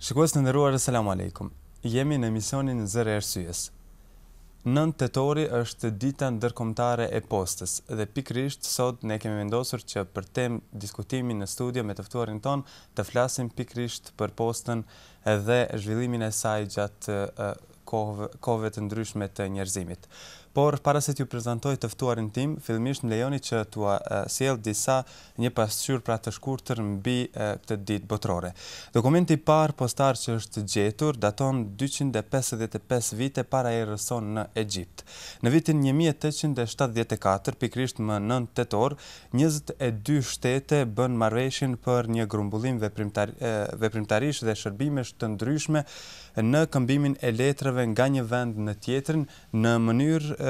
Shikues të nderuar Eselamu Alejkum. Jemi në emisionin Zëri i Arsyes. 9 tetori është dita ndërkombëtare e postës dhe pikërisht sot ne kemi vendosur që për temë diskutimi në studio me të ftuarin tonë të flasim pikërisht për postën dhe zhvillimin e saj gjatë kohëve, kohëve të ndryshme të njerëzimit. Por, para se t'ju prezantoj të ftuarin tim, fillimisht më lejoni që t'ua sjell disa një pasqyrë pra të shkurtër mbi këtë ditë botërore. Dokumenti i parë postar që është gjetur daton 255 vite para erës sonë në Egjipt. Në vitin 1874, pikërisht më 9 tetor, 22 shtete bënë marrëveshjen për një grumbullim veprimtarish dhe shërbimesh të ndryshme në këmbimin e letrave nga një vend në tjetrin në mënyrë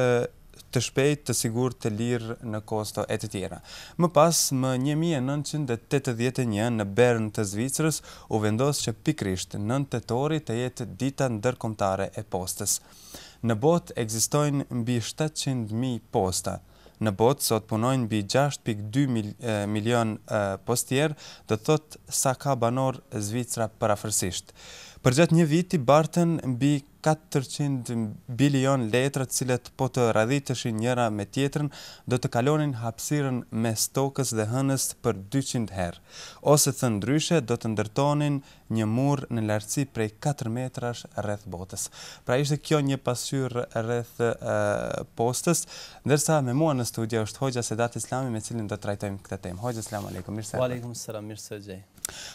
të shpejtë, të sigurt, të lirë në kosto e të tjera. Më pas, më 1981 në Bern të Zvicrës u vendos që pikërisht 9 tetori të jetë Dita Ndërkombëtare e Postës. Në botë ekzistojnë mbi 700.000 posta. Në botë sot punojnë mbi 6.2 milionë postierë, do të thotë sa ka banorë Zvicra përafërsisht. Përgjatë një viti barten mbi 400 bilionë letra të cilat po të radhiteshin njëra me tjetrën do të kalonin hapësirën mes Tokës dhe Hënës për 200 herë. Ose thënë ndryshe do të ndërtonin një mur në lartësi prej 4 metrash rreth botës. Pra ishte kjo një pasqyrë rreth postës, ndërsa me mua në studio është Hoxha Sedat Islami me cilin do të trajtojmë këtë temë. Hoxhë, selam aleikum, mirë se erdhët. Wa aleikum selam, mirë se ju gjej.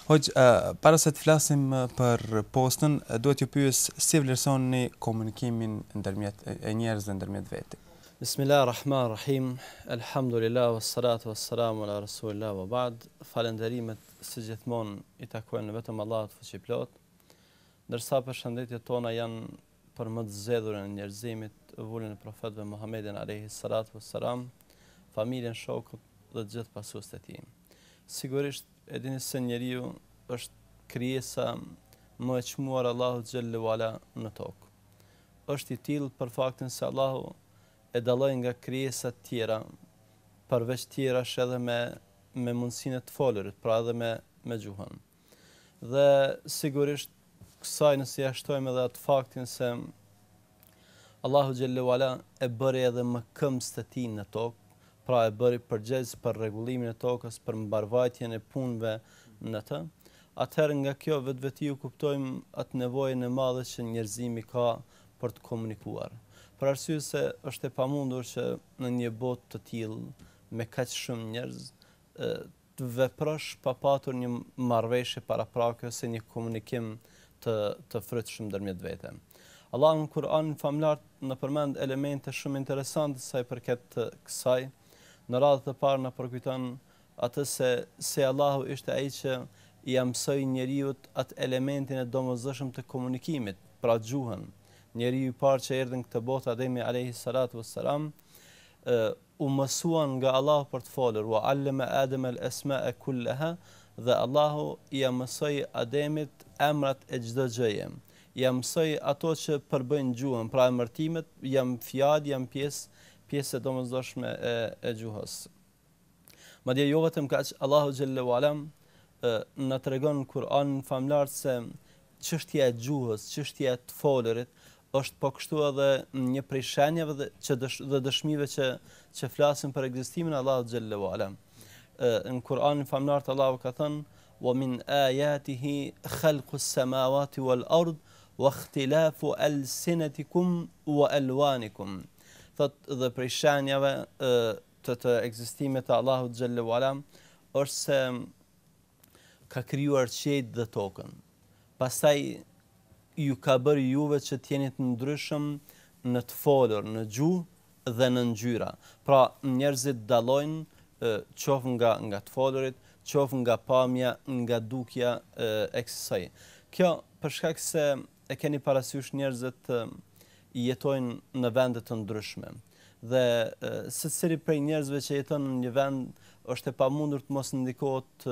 Hoxhë, para se të flasim për postën, duhet t'ju pyes si e vlerësoni komunikimin ndërmjet e njerëzve ndërmjet veti. Bismillah Rahman Rahim, Elhamdulillah, wassalatu wassalamu ala Rasulillah wa ba'd. Falënderimet si gjithmonë i takojnë vetëm Allahut Fuqiplotë, ndërsa përshëndetjet tona janë për më të zgjedhurin e njerëzimit, vulën e profetëve Muhammedin alayhi salatu wassalam, familjen, shokët dhe të gjithë pasuesit e tij. Sigurisht e dini se njeriu është krijesa më e çmuar e Allahut xhelle ue ala në tokë. Është i tillë për faktin se Allahu e dalloi nga krijesat tjera, përveç tjerash edhe me me mundësinë e të folurit, pra edhe me me gjuhën. Dhe sigurisht kësaj nëse ia shtojmë edhe atë faktin se Allahu xhelle ue ala e bëri edhe mëkëmbës të tij në tokë, pra e bëri përgjegjës për rregullimin e tokës, për mbarëvajtjen e punëve në të, atëherë nga kjo vetvetiu kuptojmë atë nevojën e madhe që njerëzimi ka për të komunikuar. Për arsye se është e pamundur që në një botë të tillë me kaq shumë njerëz të veprosh pa patur një marrëveshje paraprake ose një komunikim të të frytshëm ndërmjet vete. Allahu në Kur'anin famëlartë na përmend elemente shumë interesante sa i përket kësaj. Në radhë të parë na përkujton atë se se Allahu ishte ai që ia mësoi njeriut atë elementin e domosdoshëm të komunikimit, pra gjuhën. Njeriu i parë që erdhi në këtë botë, Ademi alayhi salatu wassalam, u mësuan nga Allahu për të folur, wa 'allama Adama al-asma'a kullaha, dhe Allahu ia mësoi Ademit emrat e çdo gjëje. Ia mësoi ato që përbëjnë gjuhën, pra emërtimet janë fjalë, janë pjesë pjesë e domosdoshme e e gjuhës. Madje jo vetëm kaq, Allahu xhelle ue ala na tregon në Kur'anin famëlartë se çështja e gjuhës, çështja e të folurit është po kështu edhe një prej shenjave dhe që dësh, dhe dëshmive që që flasin për ekzistimin e Allahut xhelle ue ala. Në Kur'anin famëlartë Allahu ka thënë: "Wa min ayatihi khalqu as-samawati wal ard wa ikhtilafu alsinatikum wa alwanikum." Thotë dhe prej shenjave të të ekzistimit të Allahut xhelle ue ala është se ka krijuar qiejt dhe tokën. Pastaj ju ka bërë juve që të jeni të ndryshëm në të folur, në gjuhë dhe në ngjyra. Pra, njerëzit dallojnë qoftë nga nga të folurit, qoftë nga pamja, nga dukja e kësaj. Kjo për shkak se e keni parasysh njerëzit jetojnë në vende të ndryshme. Dhe secili prej njerëzve që jeton në një vend është e pamundur të mos ndikohet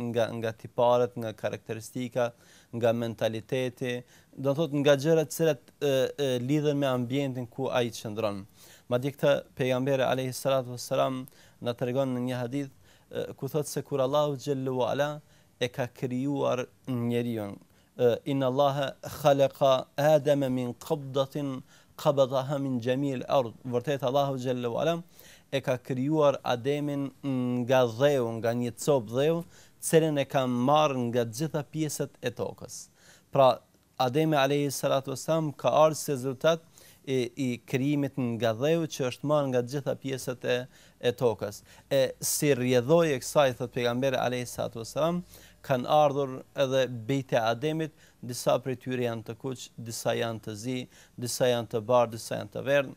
nga nga tiparet, nga karakteristika, nga mentaliteti, do të thotë nga gjërat të cilat e, e, lidhen me ambientin ku ai qëndron. Madje këtë pejgamberi alayhi salatu wassalam na tregon në një hadith ku thotë se kur Allahu xhelle ue ala e ka krijuar njeriun. Inna Allaha khalaqa Adama min qabdatin qabadaha min jami'il ard. Vërtet Allahu xhelle ue ala e ka krijuar Ademin nga dheu, nga një copë dheu, të cilën e ka marrë nga të gjitha pjesët e tokës. Pra, Ademi alejhi salatu ue selam ka ardhur si rezultat i, i krijimit nga dheu që është marrë nga të gjitha pjesët e e tokës. E si rrjedhojë e kësaj thotë pejgamberi alejhi salatu ue selam, kanë ardhur edhe bijtë e Ademit, disa prej tyre janë të kuq, disa janë të zi, disa janë të bardhë, disa janë të verdhë.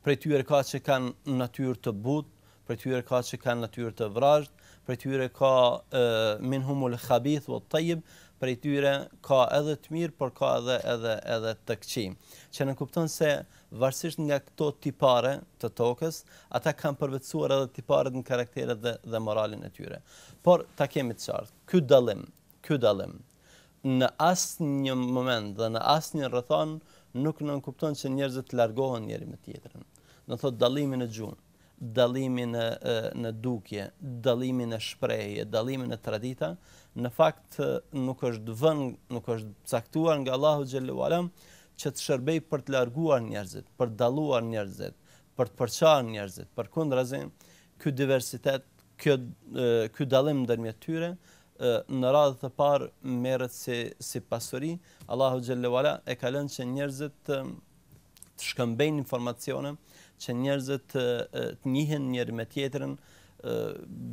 Prej tyre ka që kanë natyrë të butë, prej tyre ka që kanë natyrë të vrazhdë, prej tyre ka e, minhumul khabith wa tayyib, prej tyre ka edhe të mirë, por ka edhe edhe edhe të këqij. Që nënkupton se varësisht nga këto tipare të tokës, ata kanë përvetësuar edhe tiparet në karakteret dhe dhe moralin e tyre. Por ta kemi të qartë, ky dallim, ky dallim në asnjë moment dhe në asnjë rrethanë nuk nënkupton që njerëzit të largohen njëri me tjetrin. Do thotë dallimi në gjuhë, dallimi në në dukje, dallimi në shprehje, dallimi në tradita, në fakt nuk është vënë, nuk është caktuar nga Allahu xhelle ue ala që të shërbejë për të larguar njerëzit, për të dalluar njerëzit, për të përçarë njerëzit. Përkundrazi, ky diversitet, kjo ky dallim ndërmjet tyre në radhë të parë merret si si pasuri. Allahu xhelle ue ala e ka lënë që njerëzit të, të shkëmbejnë informacione, që njerëzit të, të njihen njëri me tjetrin,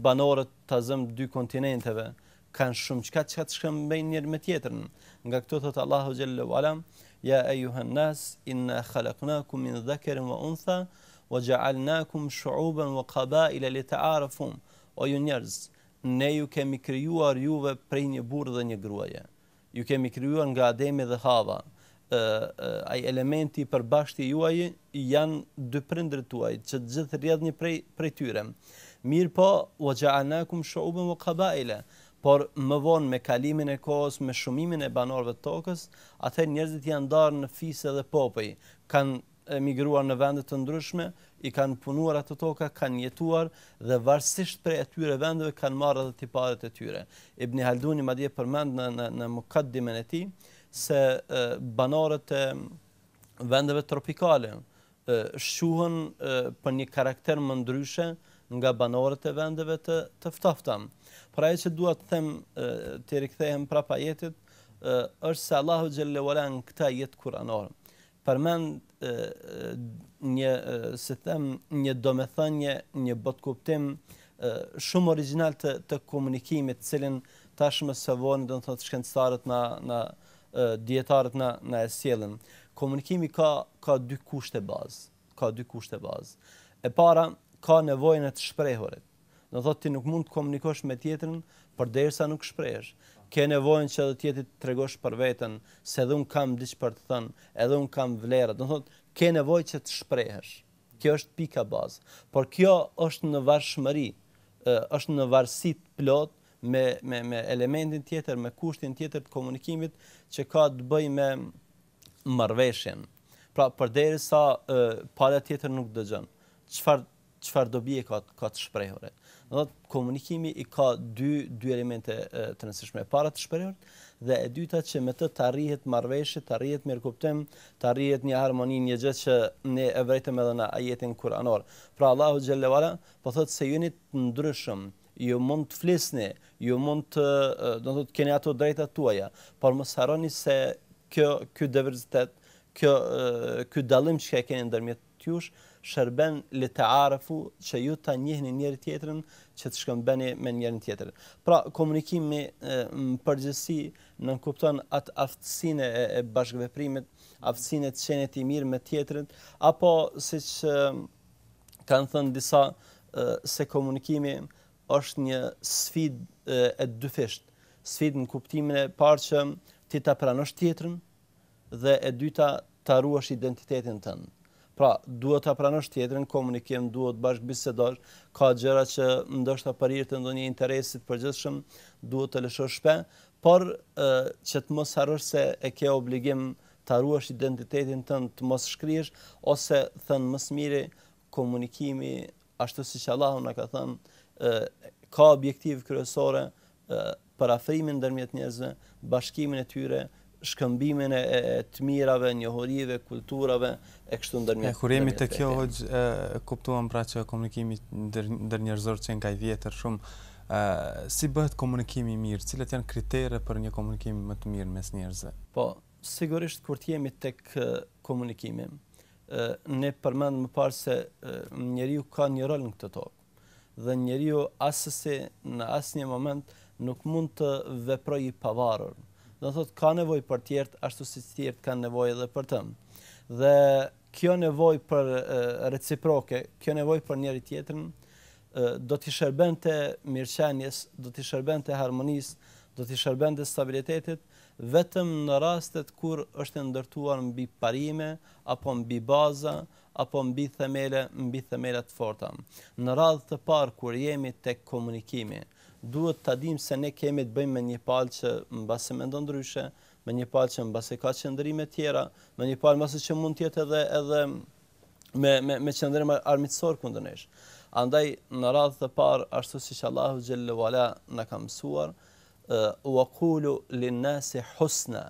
banorët ta zëmë dy kontinenteve kanë shumë çka çka të shkëmbejnë njëri me tjetrin. Nga këtu thotë Allahu xhelle ue ala, ja ejuhan nas inna khalaqnakum min dhakarin wa untha wa ja'alnakum shu'uban wa qabaila lita'arafu. O ju njerëz, Ne ju kemi krijuar juve prej një burri dhe një gruaje. Ju kemi krijuar nga Ademi dhe Hava. Ë, ai elementi i përbashkët i juaji janë dy prindërit tuaj, që të gjithë rrjedhni prej prej tyre. Mirëpo, wa ja'alnakum shu'uban wa qabaila, por më vonë me kalimin e kohës, me shumimin e banorëve të tokës, atëherë njerëzit janë ndarë në fise dhe popuj, kanë emigruar në vende të ndryshme, i kanë punuar ato toka, kanë jetuar dhe varësisht prej atyre vendeve kanë marrë edhe tiparet e tyre. Ibn Halduni madje përmend në në në mukaddimen e tij se e, banorët e vendeve tropikale shquhen për një karakter më ndryshe nga banorët e vendeve të të ftohta. Por ajo që dua të them, të rikthehem prapa ajetit, është se Allahu xhelle ue ala në këtë ajet kuranor përmend një, si them, një domethënie, një botëkuptim shumë origjinal të të komunikimit, të cilin tashmë së voni do të thotë shkencëtarët na na dijetarët na na e sjellin. Komunikimi ka ka dy kushte bazë, ka dy kushte bazë. E para, ka nevojën e të shprehurit. Do thotë ti nuk mund të komunikosh me tjetrin përderisa nuk shprehesh. Ke nevojën që edhe tjetrit të tregosh për veten, se edhe unë kam diç për të thënë, edhe unë kam vlera. Do thotë ke nevojë që të shprehesh. Kjo është pika bazë. Por kjo është në varshmëri, është në varësi të plotë me me me elementin tjetër, me kushtin tjetër të komunikimit që ka të bëjë me marrëveshjen. Pra, përderisa pala tjetër nuk dëgjon, çfarë çfarë dobie ka ka të shprehurit. Do thotë komunikimi i ka dy dy elemente të rëndësishme. E para të shprehurit dhe e dyta që me të të arrihet marrëveshje, të arrihet mirëkuptim, të arrihet një harmoni, një gjë që ne e vërejtëm edhe në ajetin kuranor. Pra Allahu xhelle ue ala po thotë se ju jeni të ndryshëm, ju mund të flisni, ju mund të, do të thotë keni ato drejtat tuaja, por mos harroni se kjo ky diversitet, kjo ky dallim që e keni ndërmjet jush shërben li ta'arafu që ju ta njihni njëri tjetrin që të shkëmbeni me njërin tjetrin. Pra komunikimi në përgjithësi nënkupton atë aftësinë e, e bashkëveprimit, aftësinë e të qenit i mirë me tjetrin, apo siç kanë thënë disa se komunikimi është një sfidë e dyfishtë. Sfidë në kuptimin e parë që ti ta pranosh tjetrin, dhe e dyta ta ruash identitetin tënd. Pra, duhet ta pranosh tjetrin, komunikim, duhet bashkëbisedosh, ka gjëra që ndoshta për hir të ndonjë interesi të përgjithshëm duhet të lëshosh pe, por e, që të mos harrosh se e ke obligim ta ruash identitetin tënd, të mos shkrihesh ose thënë më së miri komunikimi ashtu siç Allahu na ka thënë, ka objektiv kryesore përafrimin ndërmjet njerëzve, bashkimin e tyre, shkëmbimin e, e, e të mirave, njohurive, kulturave e kështu ndërmjet. E kur jemi te kjo hoxhë kuptuam pra që komunikimi ndër ndërnjerëzor qenka i vjetër shumë. Ë si bëhet komunikimi i mirë? Cilat janë kritere për një komunikim më të mirë mes njerëzve? Po, sigurisht kur të jemi tek komunikimi, ë ne përmendëm më parë se njeriu ka një rol në këtë tokë. Dhe njeriu assesi në asnjë moment nuk mund të veprojë i pavarur. Do të thotë ka nevojë për tjerët ashtu siç tjerët kanë nevojë edhe për të. Dhe kjo nevojë për reciproke, kjo nevojë për njëri tjetrin do t'i shërbente mirëqenies, do t'i shërbente harmonisë, do t'i shërbente stabilitetit vetëm në rastet kur është e ndërtuar mbi parime apo mbi baza apo mbi themele, mbi themele të forta. Në radhë të parë kur jemi tek komunikimi, duhet ta dimë se ne kemi të bëjmë me një palë që mbase mendon ndryshe, me një palë që mbase ka qëndrime tjera, me një palë mbase që mund të jetë edhe edhe me me me qëndrim armiqësor kundër nesh. Andaj në radhë të parë ashtu siç Allahu xhelle ue ala na ka mësuar, wa qulu lin-nasi husna,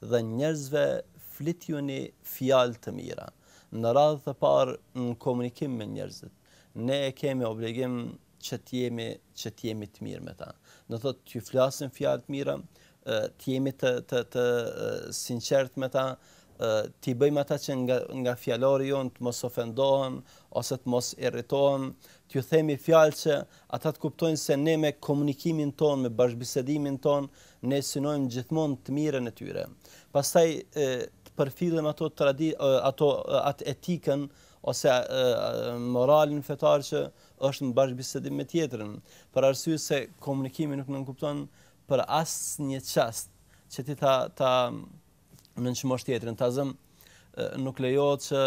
dhe njerëzve flitjuni fjalë të mira. Në radhë të parë në komunikim me njerëzit, ne e kemi obligim që të jemi që të jemi të mirë me ta. Do thotë t'ju flasim fjalë të mira, të jemi të të të sinqertë me ta, t'i bëjmë ata që nga nga fjalori jonë të mos ofendohen ose të mos irritohen, t'ju themi fjalë që ata të kuptojnë se ne me komunikimin tonë, me bashkëbisedimin tonë, Ne synojmë gjithmonë të mirën e tyre. Pastaj të përfillim ato tradi ato atë etikën ose moralin fetar që është në bashkëbisedim me tjetrin, për arsye se komunikimi nuk nënkupton për asnjë çast që ti ta ta nënçmosh tjetrin, ta zëm nuk lejohet që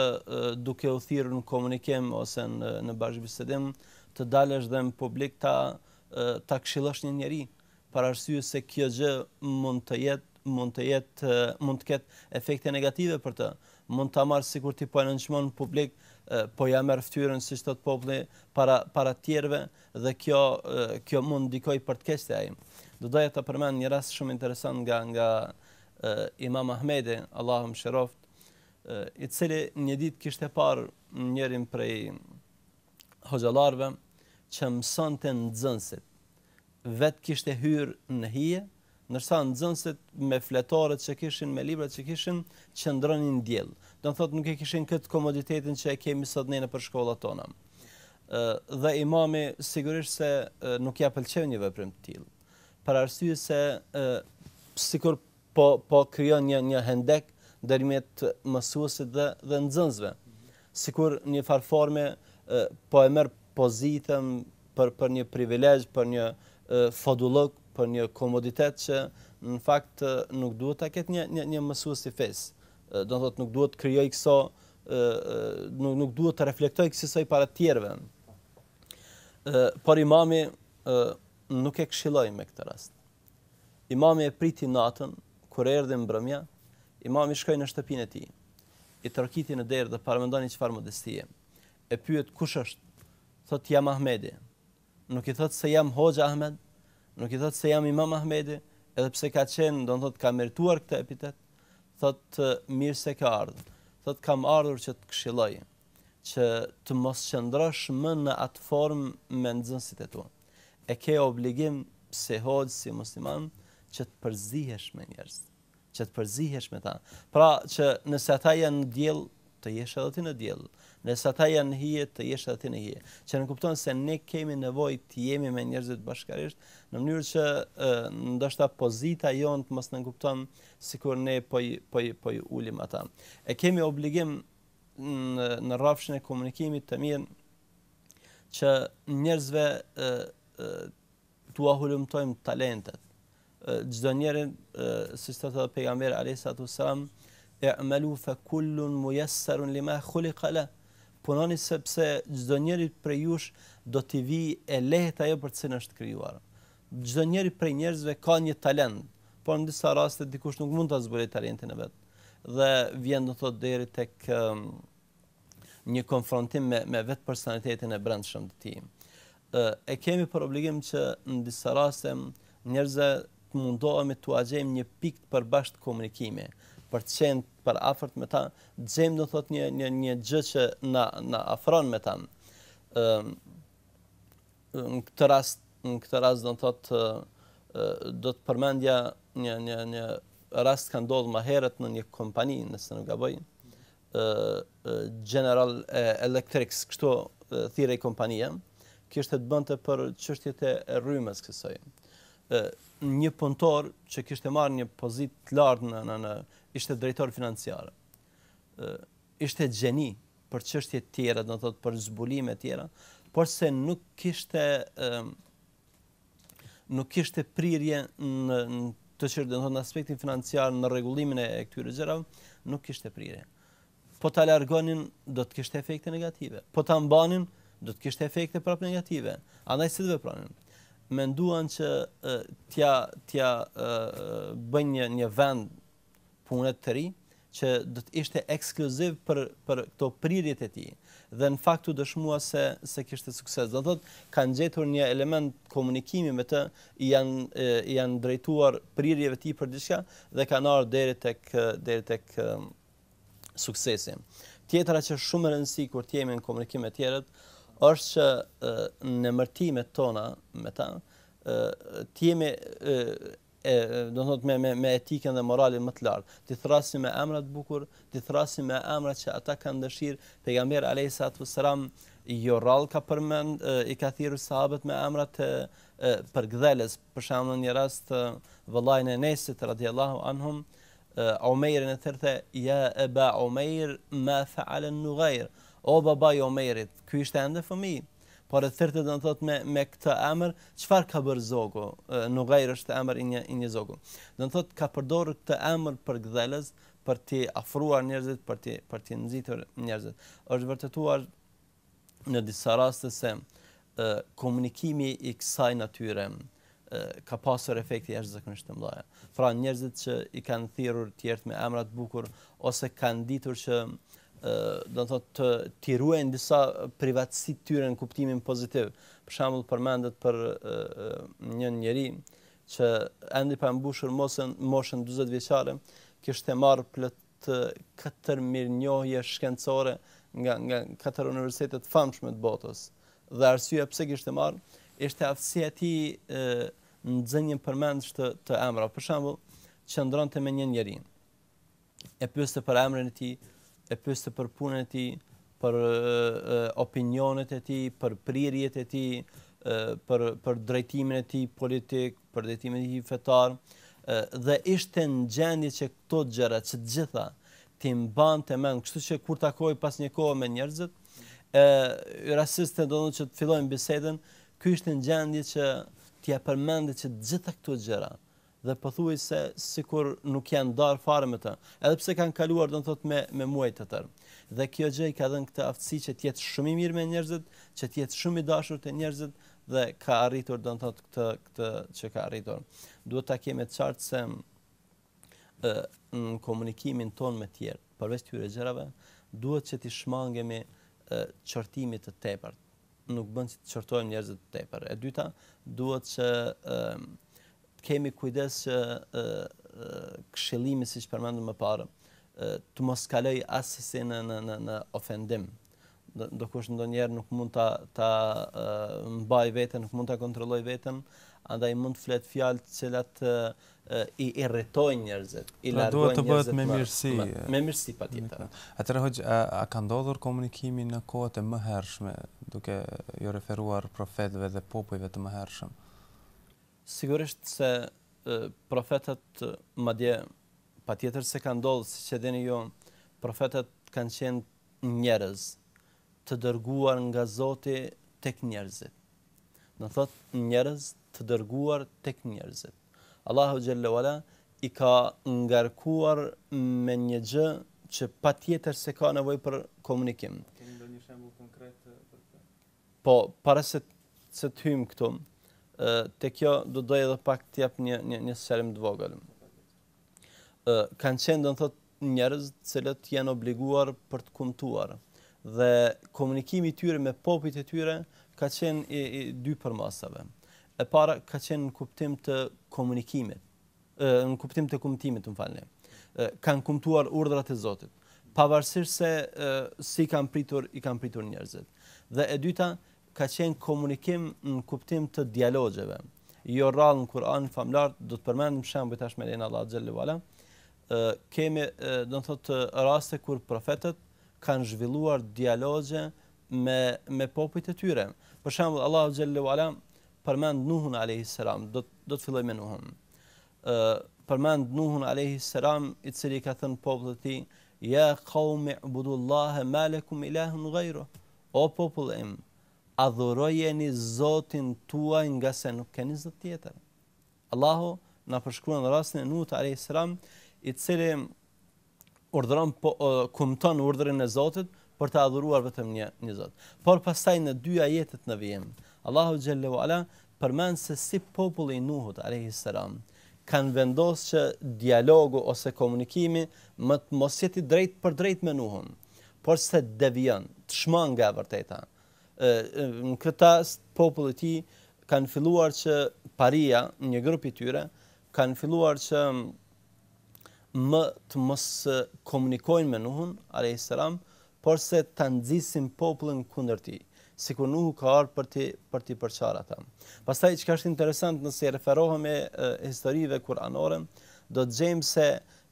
duke u thirrur në komunikim ose në në bashkëbisedim të dalësh dhe në publik ta ta këshillosh një njeri për arsye se kjo gjë mund të jetë mund të jetë mund të ketë efekte negative për të. Mund ta marrë sikur ti po e nënçmon në publik, po ja merr fytyrën siç thot populli para para të tjerëve dhe kjo kjo mund ndikojë për të keq te ai. Do doja të përmend një rast shumë interesant nga nga Imam Ahmedi, Allahu e mëshiroftë, i cili një ditë kishte parë njërin prej hoxhallarëve që mësonte nxënësit vetë kishte hyrë në hije, ndërsa nxënësit me fletoret që kishin, me librat që kishin, qëndronin në diell. Do të thotë nuk e kishin këtë komoditetin që e kemi sot ne nëpër shkollat tona. Ë dhe imami sigurisht se nuk ia pëlqeu një veprim të tillë. Për arsye se ë sikur po po krijon një një hendek ndërmjet mësuesit dhe dhe nxënësve. Sikur një farë forme po e merr pozitën për për një privilegj, për një fodullëk, për një komoditet që në fakt nuk duhet ta ketë një një një mësues i fesë. Do të thotë nuk duhet të krijojë këso nuk nuk duhet të reflektojë kësisoj para të tjerëve. Ë por imami ë nuk e këshilloi me këtë rast. Imami e priti natën, kur erdhi mbrëmja, imami shkoi në shtëpinë e tij. I trokiti në derë dhe paramendoni çfarë modestie. E pyet kush është? Thotë jam Ahmedi. Nuk i thotë se jam Hoxha Ahmed, nuk i thotë se jam Imam Ahmedi, edhe pse ka qenë, do të thotë ka merituar këtë epitet, thotë mirë se ke ardhur. Thotë kam ardhur që të këshilloj, që të mos qëndrosh më në atë formë me nxënësit e tu. E ke obligim si hoxhë, si musliman, që të përzihesh me njerëz. që të përzihesh me ta. Pra që nëse ata janë në diell, të jesh edhe ti në diell. Nëse ata janë në hije, të jesh edhe ti në hije. Që nënkupton se ne kemi nevojë të jemi me njerëzit bashkarisht, në mënyrë që e, ndoshta pozita jonë të mos nënkupton sikur ne po i po i po i ulim ata. E kemi obligim në në rrafshin e komunikimit të mirë që njerëzve e, e, t'ua hulumtojmë talentet. Çdo njeri, siç thotë edhe pejgamberi alayhi salatu wasalam, "I'malu fa kullun muyassarun lima khuliqa la." Punoni sepse çdo njeri prej jush do t'i vijë e lehtë ajo për të cilën është krijuar. Çdo njeri prej njerëzve ka një talent, por në disa raste dikush nuk mund ta zbulojë talentin e vet. Dhe vjen do thotë deri tek një konfrontim me me vetë personalitetin e brendshëm të tij. Ë e kemi për obligim që në disa raste. Njerëzve të mundohemi t'ua gjejmë një pikë të përbashkët komunikimi, për të qenë të përafërt me ta, të gjejmë do thotë një një një gjë që na na afron me ta. Ë në këtë rast, në këtë rast do të thotë do të përmendja një një një rast ka ndodhur më herët në një kompani, nëse nuk gaboj, General Electrics, kështu thirrej kompania, kishte të bënte për çështjet e rrymës kësaj. Një punëtor që kishte marrë një pozitë të lartë në në në ishte drejtor financiar. Ishte gjeni për çështje të tjera, do të thotë për zbulime të tjera, por se nuk kishte nuk kishte prirje në, në të çështje, do të thotë në aspektin financiar, në rregullimin e këtyre gjërave, nuk kishte prirje. Po ta largonin, do të kishte efekte negative. Po ta mbanin, do të kishte efekte prapë negative. Andaj si të vepronin? Menduan që t'ja t'ja bëjnë një një vend pune të ri që do të ishte ekskluziv për për këto prirjet e tij. Dhe në fakt u dëshmua se se kishte sukses. Do të thotë kanë gjetur një element komunikimi me të, i janë i janë drejtuar prirjeve të tij për diçka dhe kanë ardhur deri tek deri tek suksesi. Tjetra që është shumë e rëndësishme kur të jemi në komunikim me tjerët, është që në emërtimet tona me ta, të jemi e do të thotë me me me etikën dhe moralin më të lartë. T'i thërrasim me emra të bukur, t'i thërrasim me emra që ata kanë dëshirë. Pejgamberi alayhi salatu wassalam jo rrallë ka përmend i ka thirrur sahabët me emra të përkëdhelës. Për shembull në një rast vëllain e Enesit radiallahu anhum Umejrin e thërrte ja Eba Umejr ma fa'ala an-Nughair. O baba i Umejrit, ky ishte ende fëmijë. Por e thërrte do të thotë me me këtë emër, çfarë ka bërë zogu? Nughair është emër i një i një zogu. Do të thotë ka përdorur këtë emër përkëdhelës për t'i afruar njerëzit, për t'i për t'i nxitur njerëzit. Është vërtetuar në disa raste se komunikimi i kësaj natyre ka pasur efekte jashtëzakonisht të mëdha. Pra njerëzit që i kanë thirrur të tjerët me emra të bukur ose kanë ditur që do të thotë të t'i ruajnë disa privatësi të tyre në kuptimin pozitiv. Për shembull përmendet për një njeri që ende pa mbushur moshën moshën 40 vjeçare kishte marrë plot katër mirënjohje shkencore nga nga katër universitete të famshme të botës. Dhe arsyeja pse kishte marrë ishte aftësia e tij në nxënien përmendsh të, të emrave. Për shembull, qëndronte me një njeri. E pyeste për emrin e tij, e pyeste për punën e tij, për opinionet e tij, për prirjet e tij, për për drejtimin e tij politik, për drejtimin e tij fetar dhe ishte në gjendje që këto gjëra që të gjitha t'i mbante mend, kështu që kur takohej pas një kohe me njerëzit, e rastiste do të thotë që të fillojnë bisedën, ky ishte në gjendje që t'ia përmendte që të gjitha këto gjëra dhe pothuajse sikur nuk janë ndarë fare me të, edhe pse kanë kaluar do të thotë me me muaj të tërë. Dhe kjo gjë i ka dhënë këtë aftësi që të jetë shumë i mirë me njerëzit, që të jetë shumë i dashur te njerëzit dhe ka arritur do të thotë këtë këtë që ka arritur. Duhet ta kemi të qartë se ë në komunikimin tonë me tjerë, përveç këtyre gjërave, duhet që t'i shmangemi qortimit të tepërt. Nuk bën që të qortojmë njerëzit të tepër. E dyta, duhet që ë të kemi kujdes që ë këshillimi siç përmendëm më parë, të mos kalojë assesi në në në në ofendim. Ndokush ndonjëherë nuk mund ta ta mbajë veten, nuk mund ta kontrollojë veten, andaj mund të flet fjalë të cilat i irritojnë njerëzit, i pra, largojnë njerëzit. Duhet të bëhet me mirësi. Me, me mirësi patjetër. Atëherë hoxhë, a, a ka ndodhur komunikimi në kohët e mëhershme, duke iu referuar profetëve dhe popujve të mëhershëm? Sigurisht se profetët madje patjetër se ka ndodhur, siç e dini ju, profetët kanë qenë njerëz të dërguar nga Zoti tek njerëzit. Do të thotë njerëz të dërguar tek njerëzit. Allahu xhelle ue ala i ka ngarkuar me një gjë që patjetër se ka nevojë për komunikim. Keni ndonjë shembull konkret për këtë? Po, para se se të hyjmë këtu, te kjo do doja edhe pak të jap një një një sqarim të vogël. Ë kanë qenë do të thotë njerëz të cilët janë obliguar për të kumtuar dhe komunikimi i tyre me popujt e tyre ka qenë i, i dy përmasave. E para ka qenë në kuptim të komunikimit, në kuptim të kumtimit, më falni. Kanë kumtuar urdhrat e Zotit, pavarësisht se si kanë pritur, i kanë pritur njerëzit. Dhe e dyta ka qenë komunikim në kuptim të dialogjeve. Jo rrallë në Kur'anin famëlartë, do të përmendim shembuj tash me lejen e Allahut xhelle ue ala. Kemi, do të thotë, raste kur profetët kanë zhvilluar dialogje me me popujt e tyre. Për shembull, Allahu xhelle ue ala përmend Nuhun alayhi salam, do do të filloj me Nuhun. Ë përmend Nuhun alayhi salam, i cili i ka thënë popullit të tij: "Ja qaumi ubudullaha ma lakum ilahun ghayru." O popull im, adhurojeni Zotin tuaj ngase nuk keni zot tjetër. Allahu na përshkruan rastin e Nuhut alayhi salam, i cili urdhëron po, kumton urdhrin e Zotit për të adhuruar vetëm një një Zot. Por pastaj në dy ajetet në vijim, Allahu xhelle ue ala përmend se si populli i Nuhut alayhi salam kanë vendosur që dialogu ose komunikimi më të mos jetë i drejtpërdrejtë me Nuhun, por se devijon, të shmang nga e vërteta. Ë në këtë rast populli i tij kanë filluar që paria, një grup i tyre, kanë filluar që më të mos komunikojnë me Nuhun, alayhis salam, por se ta nxisin popullin kundër tij, sikur Nuhu ka ardhur për t'i për t'i përçarë ata. Pastaj çka është interesant nëse i referohemi historive kuranore, do të gjejmë se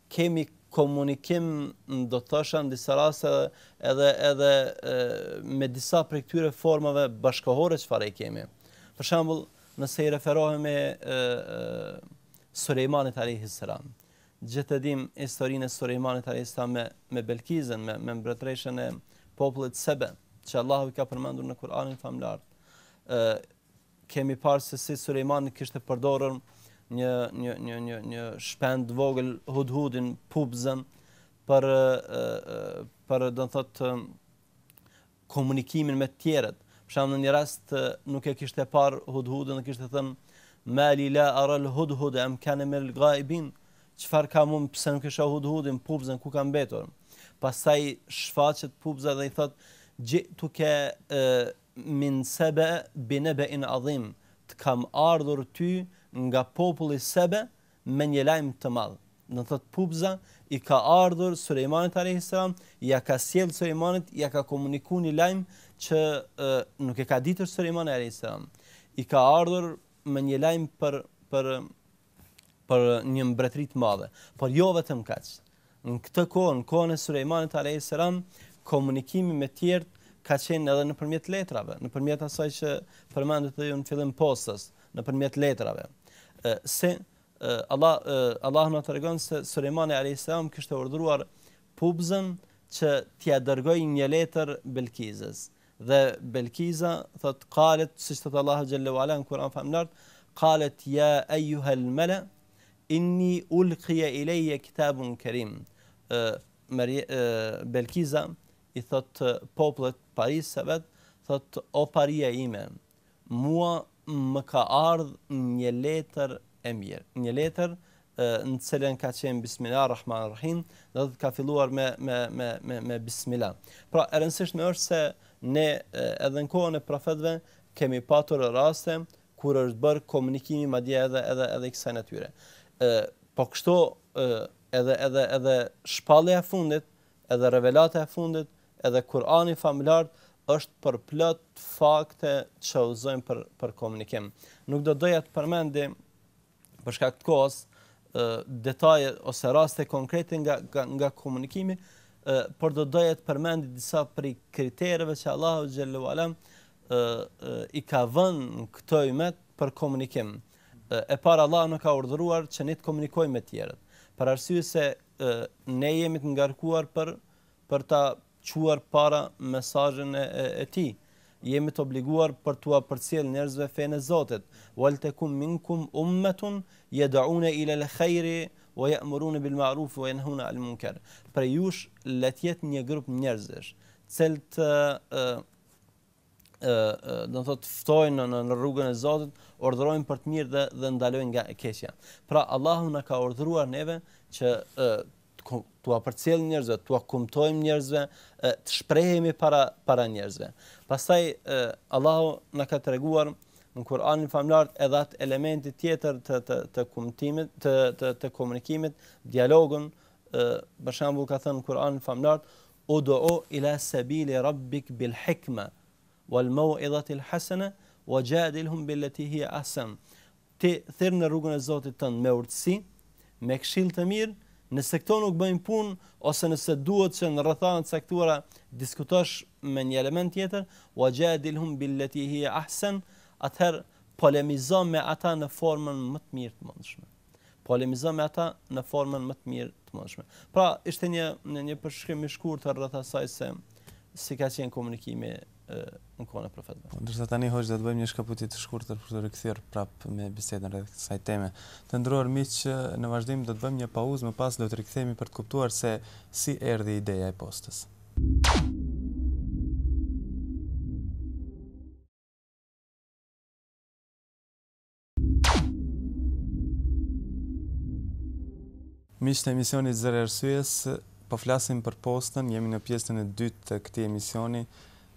kemi komunikim, do të thosha në disa raste edhe edhe me disa prej këtyre formave bashkëkohore çfarë i kemi. Për shembull, nëse i referohemi Sulejmanit alayhi salam. Gjithë e dimë historinë e Sulejmanit alayhi salam me me Belkizën, me me mbretëreshën e popullit Sebe, që Allahu i ka përmendur në Kur'anin famëlartë. Ë kemi parë se si Sulejmani kishte përdorur një një një një një shpend të vogël hudhudin, pupzën për për do të thotë komunikimin me të tjerët. Për shembull në një rast nuk e kishte parë hudhudin dhe kishte thënë ma li la ara al hudhud am kana min al ghaibin. Çfarë kam unë pse nuk e shoh hudhudin, pupzën ku ka mbetur? Pastaj shfaqet pupza dhe i thot ji'tuke min sebe bi nebein adhim, të kam ardhur ty nga populli Sebe me një lajm të madh. Do të thotë pupza i ka ardhur Sulejmanit alayhis salam, ja ka sjellë Sulejmanit, ja ka komunikuar një lajm që e, nuk e ka ditur Sulejmani alayhis salam. I ka ardhur me një lajm për për për një mbretëri të madhe. Por jo vetëm kaq. Në këtë kohë, në kohën e Sulejmanit alayhis salam, komunikimi me të tjerët ka qenë edhe nëpërmjet letrave, nëpërmjet asaj që përmendët edhe ju në fillim postës, nëpërmjet letrave. Se Allah Allahu na tregon se Sulejmani alayhis salam kishte urdhëruar pupzën që t'ia dërgojë një letër Belkizës. Dhe Belkiza thot qalet siç thot Allahu xhelle ue ala në Kur'an famëlart, qalet ya ayyuhal mala inni ulqiya ilayya kitabun karim. Ë Belkiza i thot popullit parisë së vet, thot o paria ime, Mua më ka ardhë një letër e mirë, një letër në të cilën ka qenë Bismillah Rahman Rahim, do të ka filluar me me me me me Bismillah. Pra e rëndësishme është se ne edhe në kohën e profetëve kemi patur raste kur është bërë komunikimi madje edhe edhe edhe i kësaj natyre. Ë po kështu edhe edhe edhe shpallja e fundit, edhe revelata e fundit, Edhe Kur'ani famëlartë është përplot fakte që udhëzojnë për për komunikim. Nuk do doja të përmendi për shkak të kohës detaje ose raste konkrete nga nga, nga komunikimi, por do doja të përmendi disa prej kritereve që Allahu xhelle ue ala i ka vënë në këtë ymet për komunikim. E para Allahu na ka urdhëruar që ne të komunikojmë me të tjerët. Për arsye se ne jemi të ngarkuar për për ta çuar para mesazhin e, e, e tij. Jemi të obliguar për t'ua përcjellë njerëzve fenë e Zotit. Wal takum minkum ummatun yad'una ila al-khairi wa ya'muruna bil ma'ruf wa yanhauna 'anil munkar. Prej jush le të jetë një grup njerëzish, të cilët ë do të thotë ftojnë në, në, në rrugën e Zotit, urdhërojnë për të mirë dhe dhe ndalojnë nga e keqja. Pra Allahu na ka urdhëruar neve që ë t'ua përcjellim njerëzve, t'ua kumtojmë njerëzve, të shprehemi para para njerëzve. Pastaj Allahu na ka treguar Në Kur'anin famëlartë edhe atë elementi tjetër të të të kumtimit, të të të komunikimit, dialogun, ë për shembull ka thënë në Kur'anin famëlartë ud'u ila sabili rabbik bil hikma wal mau'izati al hasana wajadilhum billati hiya ahsan. Ti thirr në rrugën e Zotit tënd me urtësi, me këshillë të mirë, nëse këto nuk bëjnë punë ose nëse duhet që në rrethana të caktuara diskutosh me një element tjetër, wajadilhum billati hiya ahsan, atëherë polemizo me ata në formën më të mirë të mundshme. Polemizo me ata në formën më të mirë të mundshme. Pra, ishte një një, një përshkrim i shkurtër rreth asaj se si ka qenë komunikimi në kohën e profetëve. Po, ndërsa tani hoxhë do të bëjmë një shkëputje të shkurtër për t'u rikthyer prapë me bisedën rreth kësaj teme. Të nderuar miq, në vazhdim do të bëjmë një pauzë, më pas do të rikthehemi për të kuptuar se si erdhi ideja e postës. Miq të emisionit Zëri i Arsyes, po flasim për postën, jemi në pjesën e dytë të këtij emisioni,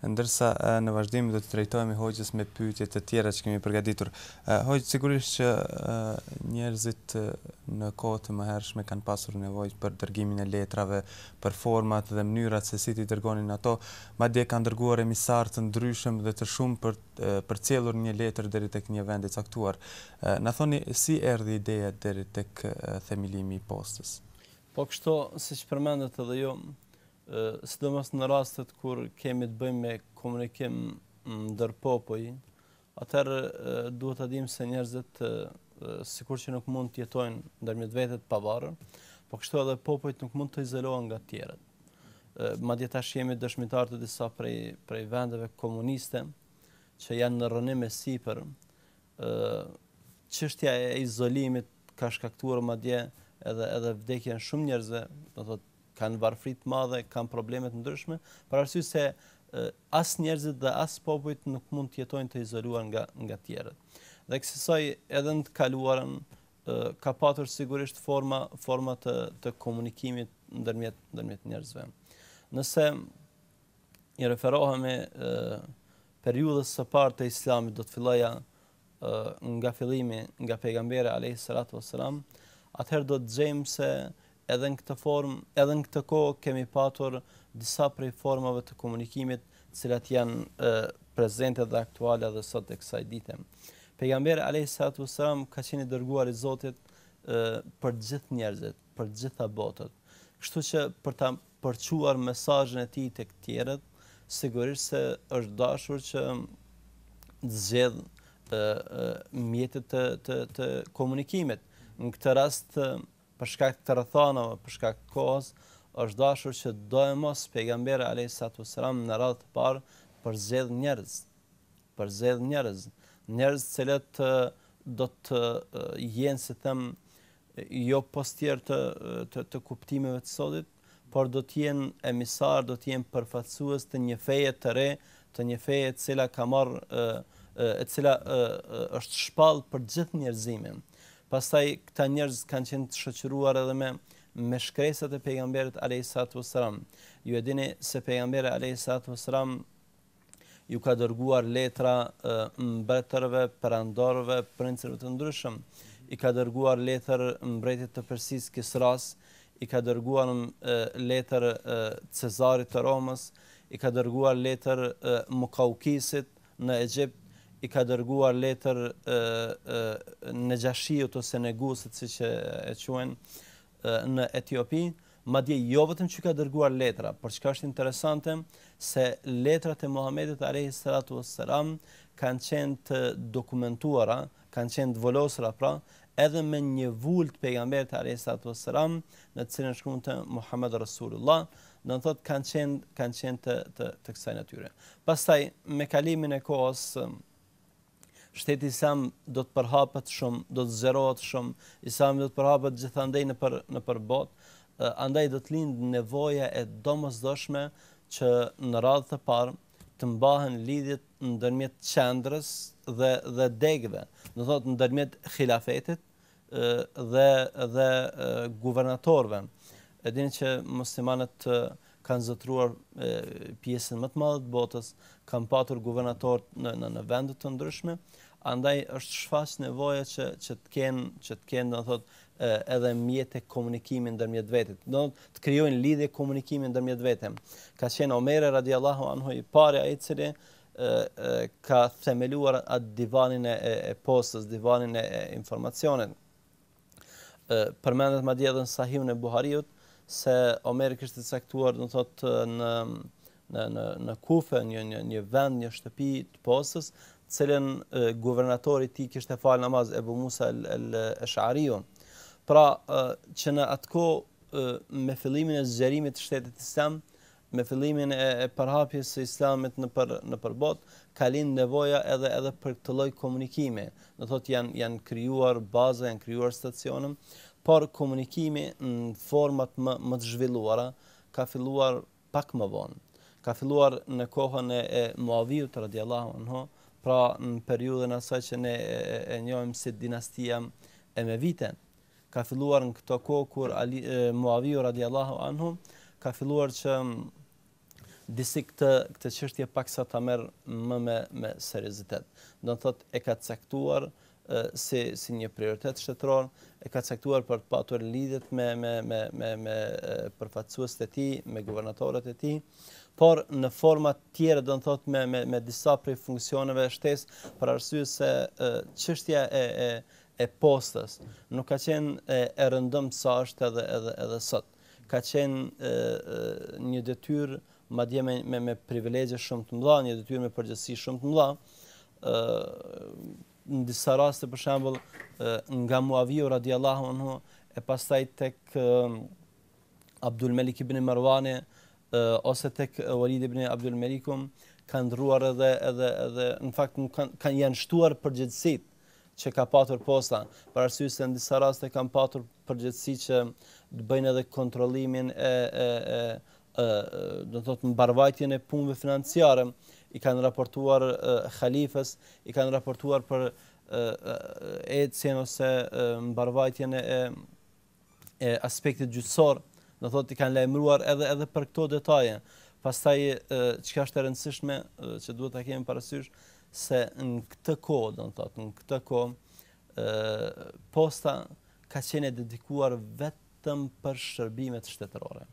ndërsa në vazhdim do t'i drejtohemi hoxhës me pyetje të tjera që kemi përgatitur. Hoxhë, sigurisht që njerëzit në kohë të mëhershme kanë pasur nevojë për dërgimin e letrave, për format dhe mënyrat se si t'i dërgonin ato, madje kanë dërguar emisarë të ndryshëm dhe të shumë për përcjellur një letër deri tek një vend i caktuar. Na thoni si erdhi ideja deri tek themelimi i postës? Po kështu, siç përmendët edhe ju, sidomos në rastet kur kemi të bëjmë me komunikim ndër popuj, atëherë duhet ta dimë se njerëzit sikur që nuk mund të jetojnë ndërmjet vete të pavarur, po kështu edhe popujt nuk mund të izolohen nga të tjerët. Madje tash jemi dëshmitarë të disa prej prej vendeve komuniste që janë në rrënim e sipër. ë Çështja e izolimit ka shkaktuar madje edhe edhe vdekjen e shumë njerëzve, do thotë kanë varfëri të madhe, kanë probleme të ndryshme, për arsye se as njerëzit dhe as popujt nuk mund të jetojnë të izoluar nga nga tjerët. Dhe kësisoj edhe në të kaluarën ka patur sigurisht forma forma të të komunikimit ndërmjet ndërmjet njerëzve. Nëse i referohemi periudhës së parë të Islamit, do të filloja nga fillimi nga pejgamberi alayhi salatu wassalam, atëherë do të gjejmë se edhe në këtë formë, edhe në këtë kohë kemi patur disa prej formave të komunikimit, të cilat janë e, prezente dhe aktuale edhe sot e kësaj dite. Pejgamberi alayhi salatu wassalam ka qenë i dërguar i Zotit e, për të gjithë njerëzit, për të gjitha botët. Kështu që për ta përçuar mesazhin e tij tek të tjerët, sigurisht se është dashur që të zgjedh mjetet të të të komunikimit. Në këtë rast për shkak të rrethanave, për shkak të kohës, është dashur që doemos pejgamberi alayhi salatu wasalam në radhë të parë përzgjedh njerëz, përzgjedh njerëz, njerëz të cilët do të jenë, si them, jo postierë të, të, të kuptimeve të sotit, por do të jenë emisarë, do të jenë përfaqësues të një feje të re, të një feje e cila ka marrë e cila është shpall për gjithë njerëzimin. Pastaj këta njerëz kanë qenë të shoqëruar edhe me me shkresat e pejgamberit alayhi salatu wasalam. Ju e dini se pejgamberi alayhi salatu wasalam ju ka dërguar letra mbretërve, perandorëve, princërve të ndryshëm. I ka dërguar letër mbretit të Persisë Kisras, i ka dërguar letër Cezarit të Romës, i ka dërguar letër Mukaukisit në Egjipt, i ka dërguar letër Nexhashiut ose Negusit, siç e quajnë, në Etiopi, madje jo vetëm që ka dërguar letra, por çka është interesante se letrat e Muhamedit alayhi salatu wassalam kanë qenë të dokumentuara, kanë qenë të vulosura pra, edhe me një vulë të pejgamberit alayhi salatu wassalam, në të cilën shkruante Muhammed Rasulullah, do të thotë kanë qenë kanë qenë të të të kësaj natyre. Pastaj me kalimin e kohës shteti islam do të përhapet shumë, do të zgjerohet shumë, islami do të përhapet gjithandej nëpër nëpër botë, andaj do të lindë nevoja e domosdoshme që në radhë të parë të mbahen lidhjet ndërmjet qendrës dhe dhe degëve, do thotë ndërmjet hilafetit dhe dhe guvernatorëve. E dini që muslimanët. kanë zotëruar pjesën më të madhe të botës, kanë patur guvernatorë në në në vende të ndryshme, andaj është shfaq nevoja që që të kenë që të kenë do të thotë edhe mjete komunikimi ndërmjet vetit. Do të thotë të krijojnë lidhje komunikimi ndërmjet vete. Ka qenë Omeri radiallahu anhu i pari ai i cili ka themeluar atë divanin e, e, e postës, divanin e, e informacionit. Përmendet madje edhe në Sahihun e Buhariut se Omeri kishte caktuar, do të thotë në në në në Kufe, një një një vend, një shtëpi të postës, të cilën guvernatori i tij kishte falë namaz Ebu Musa el Eshariu. Pra, që në atë kohë me fillimin e zgjerimit të shtetit islam, Me fillimin e, e përhapjes së Islamit nëpër nëpër botë, ka lind nevoja edhe edhe për këtë lloj komunikimi. Do thotë janë janë krijuar baza, janë krijuar stacione, por komunikimi në format më më të zhvilluara ka filluar pak më vonë. Ka filluar në kohën e, e Muaviut radiallahu anhu, pra në periudhën asaj që ne e, e, e njohim si dinastia Emevite. ka filluar në këto kohë kur Ali Muaviu radiallahu anhu ka filluar që disi këtë këtë çështje paksa ta merr më me me seriozitet. Do të thotë e ka caktuar si si një prioritet shtetëror, e ka caktuar për të patur lidhjet me me me me me përfaqësuesit e tij, me guvernatorët e tij, por në forma të tjera do të thotë me me me disa prej funksioneve shtesë, për arsye se çështja e e e postës nuk ka qenë e, e rëndomtë sa është edhe edhe edhe sot. Ka qenë e, e, një detyrë madje me me me privilegje shumë të mëdha, një detyrë me përgjegjësi shumë të mëdha. ë në disa raste për shembull nga Muaviu radiallahu anhu e pastaj tek Abdul Melik ibn Marwani ose tek Walid ibn Abdul Meliku kanë ndrruar edhe edhe edhe në fakt nuk kanë kanë janë shtuar përgjegjësitë që ka patur posta, për arsye se në disa raste kanë patur përgjegjësi që të bëjnë edhe kontrollimin e e e e do të thotë mbarvajtjen e punëve financiare, i kanë raportuar halifës, i kanë raportuar për ecjen ose mbarvajtjen e e aspektit gjyqësor, do të thotë i kanë lajmëruar edhe edhe për këto detaje. Pastaj çka është e rëndësishme që duhet ta kemi parasysh se në këtë kohë, do të thotë, në këtë kohë ë posta ka qenë e dedikuar vetëm për shërbimet shtetërore.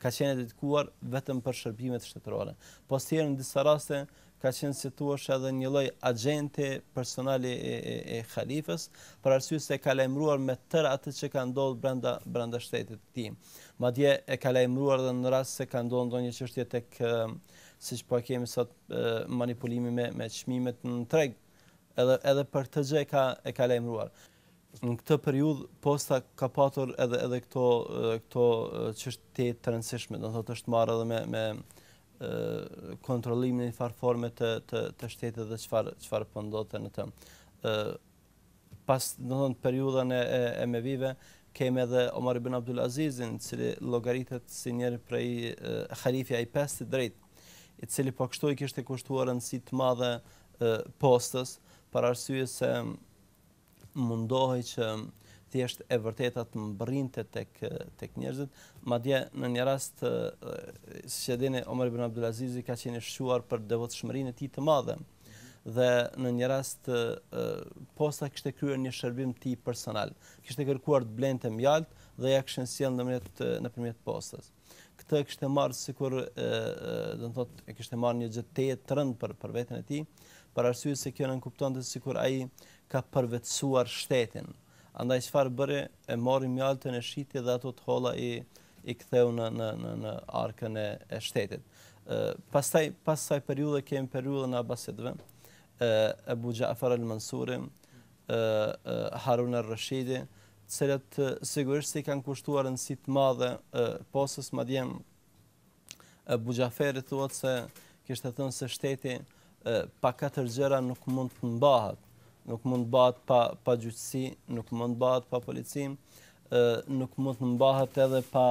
ka qenë e dedikuar vetëm për shërbimet shtetërore. Postieri në disa raste ka qenë si thuash edhe një lloj agjenti personal i, i, i halifës, për arsye se e ka lajmëruar me tërë atë që ka ndodhur brenda brenda shtetit të tij. Madje e ka lajmëruar edhe në rast se ka ndodhur ndonjë çështje tek siç po e kemi sot manipulimi me me çmimet në treg, edhe edhe për këtë gjë e ka e ka lajmëruar. Në këtë periudhë posta ka patur edhe edhe këto këto çështje të rëndësishme, do të thotë është marrë edhe me me kontrollimin në një farë forme të të të shtetit dhe çfarë çfarë po ndodhte në të. Ë pas do të thotë periudhën e e, Emevive kemi edhe Omar ibn Abdul Azizin, i cili llogaritet si njëri prej halifja i pestë i drejtë, i cili po kështu i kishte kushtuar rëndësi të madhe postës, për arsye se mundohej që thjesht e vërteta të mbërrinte tek tek njerëzit, madje në një rast siç e dini Omar ibn Abdul Azizi ka qenë i shquar për devotshmërinë e tij të madhe. Dhe në një rast posta kishte kryer një shërbim të tij personal. Kishte kërkuar të blente mjalt dhe ja kishin sjellë nëpërmjet nëpërmjet postës. Këtë e kishte marrë sikur do të thotë e kishte marrë një gjë tejet të rëndë për për veten e tij, për arsye se kjo nënkuptonte sikur ai ka përvetësuar shtetin. Andaj çfarë bëri? E mori mjaltën e shiti dhe ato të holla i i ktheu në në në në arkën e e shtetit. Ë pastaj pas kësaj periudhe kemi periudhën e Abasidëve, ë Ebu Xhafar el-Mansuri, ë Harun el-Rashidi, të cilët sigurisht se i kanë kushtuar rëndësi të madhe postës, madje Ebu Xhaferi thuhet se kishte thënë se shteti pa katër gjëra nuk mund të mbahet, nuk mund të mbahet pa pa gjyqësi, nuk mund të mbahet pa polici, nuk mund të mbahet edhe pa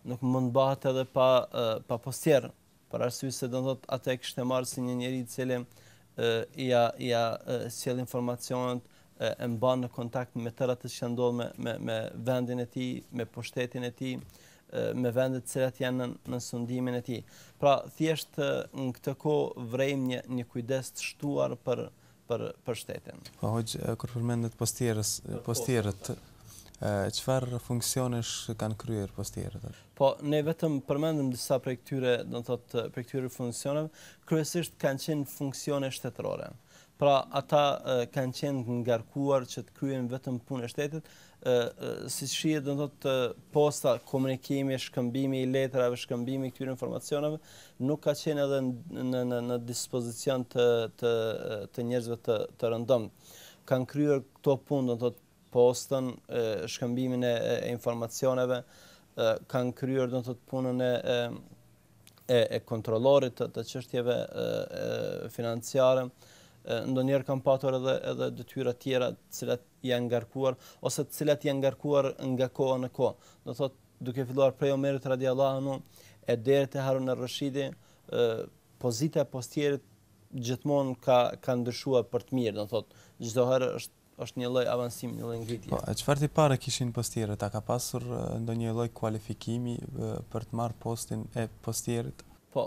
nuk mund të mbahet edhe pa pa postier. Për arsye se do të thotë atë e kishte marrë si një njeri i cili ia ia sjell informacionet, e mban në kontakt me tërë atë që ndodh me me me vendin e tij, me pushtetin e tij, me vendet të cilat janë nën nën sundimin e tij. Pra, thjesht në këtë kohë vrejmë një një kujdes të shtuar për për për shtetin. Po hoxhë, kur përmendët postierës, postierët, çfarë funksionesh kanë kryer postierët? Po, ne vetëm përmendëm disa prej këtyre, do të thotë, prej këtyre funksioneve, kryesisht kanë qenë funksione shtetërore. Pra, ata kanë qenë të ngarkuar që të kryejnë vetëm punën e shtetit, siç shihet, do të thotë, posta, komunikimi, shkëmbimi i letrave, shkëmbimi i këtyre informacioneve, nuk ka qenë edhe në në në dispozicion të të të njerëzve të të rëndomtë. Kanë kryer këto punë, do të thotë, postën, shkëmbimin e, e informacioneve, kanë kryer, do të thotë, punën e, e e, e kontrollorit të, të çështjeve financiare, ndonjëherë kanë patur edhe edhe detyra tjera të cilat janë ngarkuar ose të cilat janë ngarkuar nga koha në kohë. Do thotë duke filluar prej Omerit radiallahu anhu e deri te Harun al-Rashidi, pozita e postierit gjithmonë ka ka ndryshuar për të mirë, do thotë çdo herë është është një lloj avancimi, një lloj ngritje. Po, çfarë tipare kishin postierët? A ka pasur ndonjë lloj kualifikimi për të marrë postin e postierit? Po,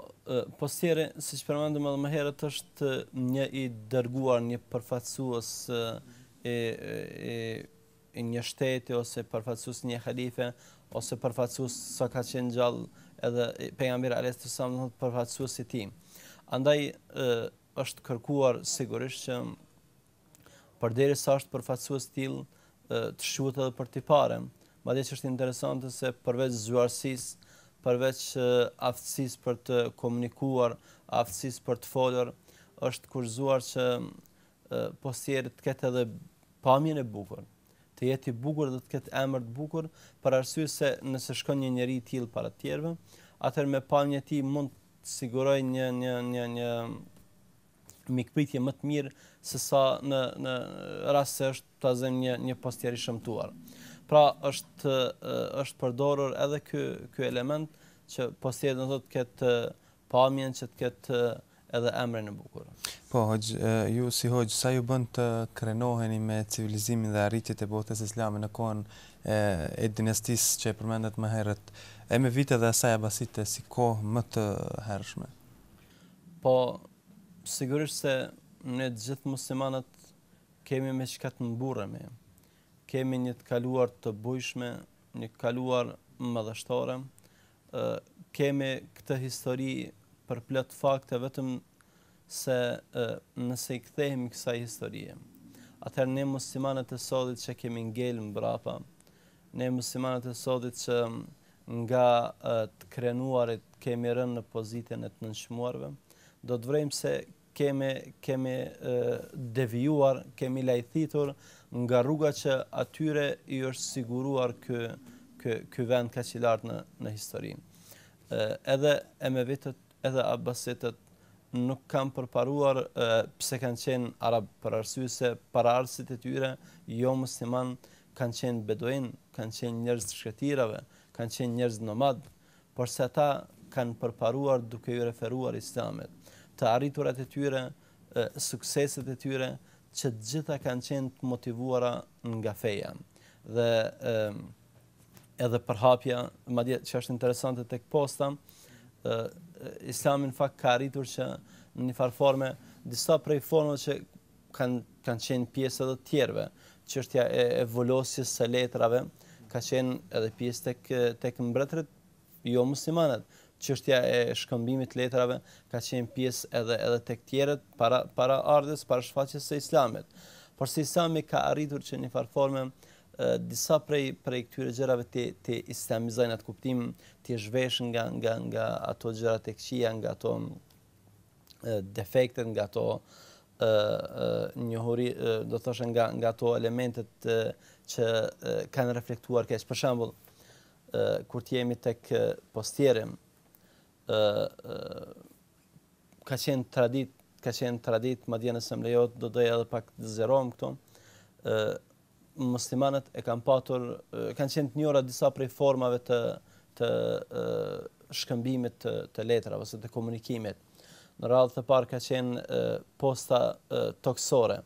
postieri, siç përmendëm edhe më herët, është një i dërguar, një përfaqësues i i i një shteti ose përfaqësues një halife ose përfaqësues sa ka qenë gjallë edhe pejgamberi alayhis salam, do të thotë përfaqësues i tij. Andaj është kërkuar sigurisht që Përderisa është përfaqësues i tillë, të shquhet edhe për tipare. Madje që është interesante se përveç zgjuarsisë, përveç aftësisë për të komunikuar, aftësisë për të folur, është kushtëzuar që postieri të ketë edhe pamjen e bukur, të jetë i bukur dhe të ketë emër të bukur, për arsye se nëse shkon një njeri i tillë para të tjerëve, atëherë me pamjen e tij mund të sigurojë një një një një mikpritje më të mirë se sa në në rast se është ta zëmë një një postier i shëmtuar. Pra është është përdorur edhe ky ky element që postieri do të thotë të ketë pamjen që të ketë edhe emrin e bukur. Po, hoxhë, ju si hoxhë, sa ju bën të krenoheni me civilizimin dhe arritjet e botës islame në kohën e, e dinastisë që e përmendët më herët, e me vite dhe asaj abasite si kohë më të hershme? Po, sigurisht se ne të gjithë muslimanët kemi me çka të mburremi. Kemi një të kaluar të bujshme, një të kaluar madhështore. Ë kemi këtë histori përplot fakte vetëm se ë, nëse i kthehemi kësaj historie, atëherë ne muslimanët e sodit që kemi ngel mbrapa, ne muslimanët e sodit që nga të krenuarit kemi rënë në pozitën e të nënçmuarve, do të vrejmë se kemi kemi devijuar, kemi lajthitur nga rruga që atyre i është siguruar ky ky ky vend kaq i lartë në në histori. Edhe emevitët, edhe abasitët nuk kanë përparuar pse kanë qenë arab për arsye se paraardhësit e tyre jo musliman kanë qenë beduin, kanë qenë njerëz të shkretirave, kanë qenë njerëz nomad, porse ata kanë përparuar duke iu referuar Islamit. Të arriturat e tyre, sukseset e tyre, që të gjitha kanë qenë të motivuara nga feja. Dhe e, edhe përhapja, madje që është interesante tek posta, ë Islami në fakt ka arritur që në një farë forme disa prej formave që kanë kanë qenë pjesë edhe të tjerëve. Çështja e, e vulosjes së letrave ka qenë edhe pjesë tek tek mbretërit jo muslimanët. Çështja e shkëmbimit të letrave ka qenë pjesë edhe edhe tek tjerët para para ardhjes, para shfaqjes së Islamit. Por se Islami ka arritur që në një farë forme disa prej prej këtyre gjërave t'i t'i islamizojë në atë kuptim, t'i zhvesh nga nga nga ato gjërat e këqija, nga ato defektet, nga ato ë njohuri, do të thosha nga nga ato elementet që kanë reflektuar keq. Për shembull, kur të jemi tek postieri, ë ka qenë traditë, ka qenë traditë, madje nëse më lejohet, do doja edhe pak të zgjerohem këtu. ë muslimanët e kanë patur kanë qenë të njohura disa prej formave të të shkëmbimit të, të letrave ose të komunikimit. Në radhë të parë ka qenë posta tokësore.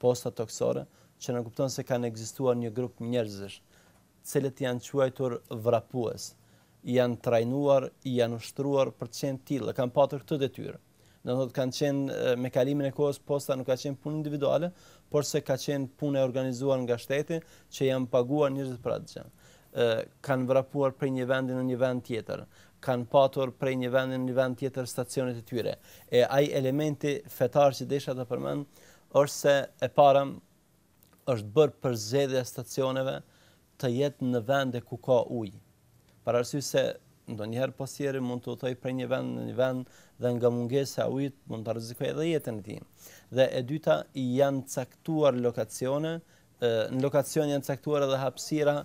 Posta tokësore, që nënkupton se kanë ekzistuar një grup njerëzish, të cilët janë quajtur vrapues, janë trajnuar, janë ushtruar për të qenë të tillë, kanë patur këtë detyrë. Do të thotë kanë qenë me kalimin e kohës posta nuk ka qenë punë individuale, por se ka qenë punë e organizuar nga shteti që janë paguar njerëzit për atë gjë. Ë kanë vrapuar prej një vendi në një vend tjetër, kanë patur prej një vendi në një vend tjetër stacionet e tyre. E ai elementi fetar që desha ta përmend është se e para është bërë përzgjedhja e stacioneve të jetë në vende ku ka ujë. Për arsye se ndonjëherë postieri mund të udhëtojë prej një vend në një vend dhe nga mungesa e ujit mund të rrezikojë edhe jetën e tij. Dhe e dyta janë caktuar lokacione, në lokacion janë caktuar edhe hapësira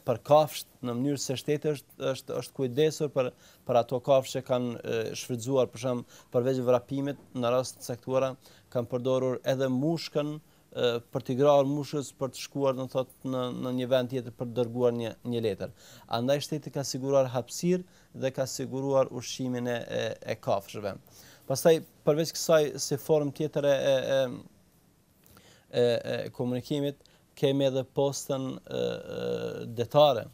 për kafshët në mënyrë se shteti është është është kujdesur për për ato kafshë që kanë shfrytëzuar për shemb përveç vrapimit në raste të caktuara kanë përdorur edhe mushkën për t'i grahur mushkës për të shkuar do të thotë në në një vend tjetër për të dërguar një një letër. Andaj shteti ka siguruar hapësirë dhe ka siguruar ushqimin e e, e kafshëve. Pastaj përveç kësaj si formë tjetër e e e e, e komunikimit kemi edhe postën e, e, detare.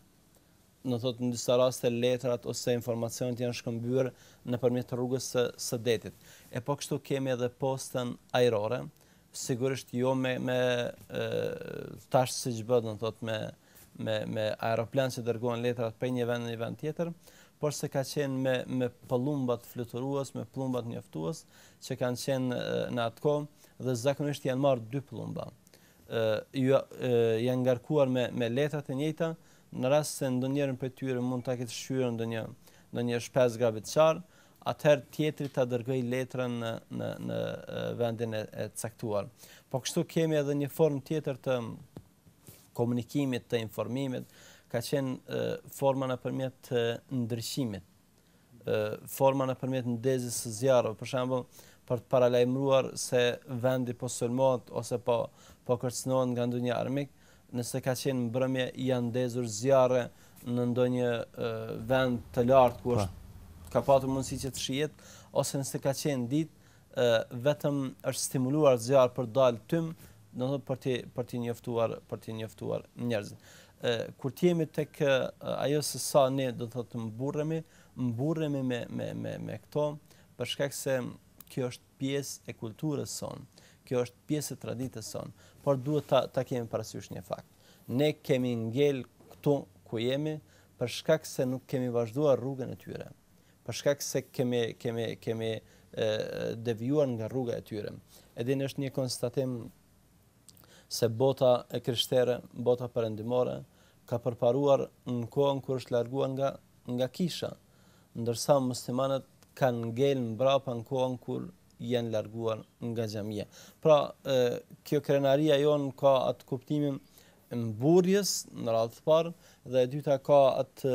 Do të thotë në disa raste letrat ose informacionet janë shkëmbyer nëpërmjet rrugës së, së detit. E po kështu kemi edhe postën ajrore, sigurisht jo me me e, tash siç bëhet, do të thotë me me me aeroplan që dërgohen letrat prej një vend në një vend tjetër, por se ka qenë me me pëllumbat fluturues, me pëllumbat njoftues që kanë qenë në atë kohë dhe zakonisht janë marrë dy pëllumba. Ë janë ngarkuar me me letrat e njëjta, Në rast se ndonjërin prej tyre mund ta ketë shqyer ndonjë ndonjë shpez grabitqar, atëherë tjetri ta dërgojë letrën në në në vendin e, e caktuar. Po kështu kemi edhe një formë tjetër të komunikimit, të informimit, ka qenë forma nëpërmjet ndriçimit. forma nëpërmjet ndezjes së zjarreve, për shembull, për të paralajmëruar se vendi po sulmohet ose po po kërcënohet nga ndonjë armik, nëse ka qenë mbrëmje janë ndezur zjarre në ndonjë vend të lartë ku po. është ka patur mundësi që të shihet ose nëse ka qenë ditë vetëm është stimuluar zjarr për të dalë tym, do të thotë për t'i për t'i njoftuar për t'i njoftuar njerëzit. Ë kur të jemi tek ajo se sa ne do të thotë mburremi, mburremi me me me me këto për shkak se kjo është pjesë e kulturës sonë, kjo është pjesë e traditës sonë, por duhet ta ta kemi parasysh një fakt. Ne kemi ngel këtu ku jemi për shkak se nuk kemi vazhduar rrugën e tyre. për shkak se kemi kemi kemi devijuar nga rruga e tyre. E dini është një konstatim se bota e krishtere, bota perëndimore ka përparuar në kohën kur është larguar nga nga kisha, ndërsa muslimanët kanë ngel mbrapa në kohën kur janë larguar nga xhamia. Pra, e, kjo krenaria jonë ka atë kuptimin mburrjes në radhë të parë dhe e dyta ka atë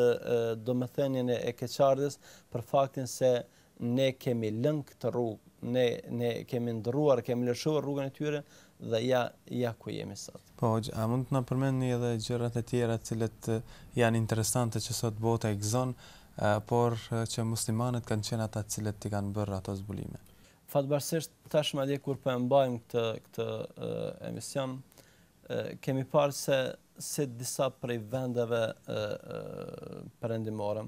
domethënien e keqardhjes për faktin se ne kemi lënë këtë rrugë, ne ne kemi ndërruar, kemi lëshuar rrugën e tyre dhe ja ja ku jemi sot. Po, hoxhë, a mund të na përmendni edhe gjërat e tjera të cilat janë interesante që sot bota i gëzon, por që muslimanët kanë qenë ata të cilët i kanë bërë ato zbulime? Fatbardhësisht tashmë madje kur po e mbajmë këtë këtë emision, kemi parë se se disa prej vendeve perëndimore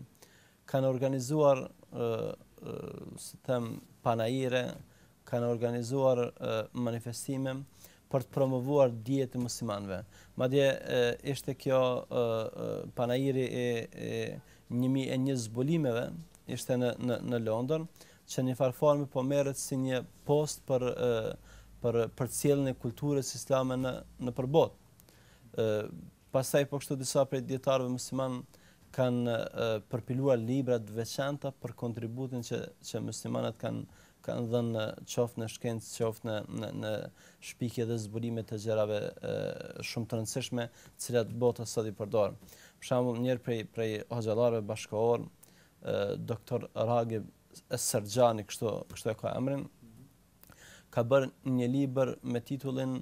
kanë organizuar si them panaire, kanë organizuar manifestime për të promovuar dijet e muslimanëve. Madje ishte kjo panairi e, e 1001 zbulimeve, ishte në në në Londër, që në një farë forme po merret si një postë për për përcjelljen e kulturës islame në nëpër botë. Ë pastaj po kështu disa prej dijetarëve muslimanë kanë përpiluar libra të veçanta për kontributin që që muslimanët kanë kanë dhënë qoftë në shkencë, qoftë në në në shpikje dhe zbulime të gjërave e, shumë të rëndësishme, të cilat bota sot i përdor. Për shembull, njëri prej prej hoxhallarëve bashkëkohor, doktor Ragib Es-Serxhani, kështu kështu e ka emrin, ka bërë një libër me titullin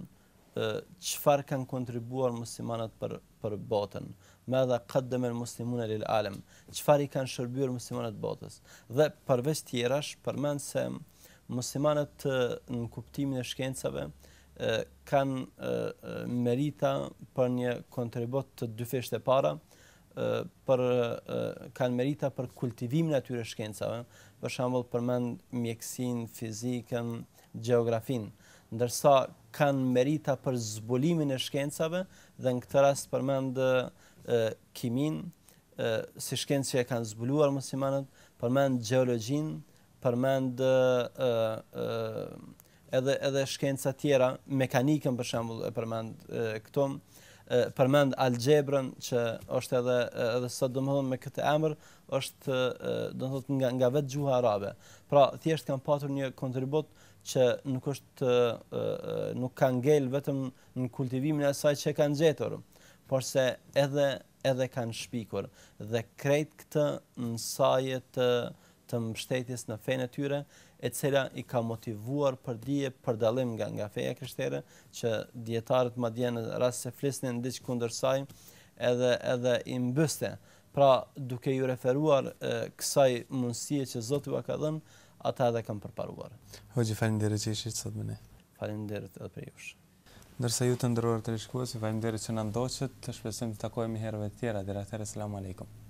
çfarë kanë kontribuar muslimanët për për botën. Madha qaddama al-muslimuna lil alam. Çfarë i kanë shërbyer muslimanët botës. Dhe përveç tjerash përmend se muslimanët në kuptimin e shkencave Kanë merita për një kontribut të dyfishtë e para, për kanë merita për kultivimin e atyre shkencave, për shembull përmend mjekësinë, fizikën, gjeografinë, ndërsa kanë merita për zbulimin e shkencave dhe në këtë rast përmend kiminë, si shkencë që e kanë zbuluar muslimanët, përmend gjeologjinë, përmend edhe edhe shkenca tjera, mekanikën për shembull e përmend këtu, përmend algjebrën që është edhe edhe sot domethënë me këtë emër është do të thotë nga nga vetë gjuha arabe. Pra thjesht kanë patur një kontribut që nuk është nuk ka ngel vetëm në kultivimin e asaj që kanë gjetur, porse edhe edhe kanë shpikur dhe krejt këtë në saje të të mbështetjes në fenë e tyre, e cila i ka motivuar për dije për dallim nga nga feja krishtere, që dijetarët madje në rast se flisnin diç kundër saj, edhe edhe i mbyste. Pra, duke iu referuar e, kësaj mundësie që Zoti ua ka dhënë, ata edhe kanë përparuar. Hoxhë, faleminderit që ishit sot me ne. Faleminderit edhe prej jush. Ndërsa ju të nderuar teleshikues, ju faleminderit që na ndoqët, shpresojmë të takohemi herëve të tjera. Deri atëherë, selam alejkum.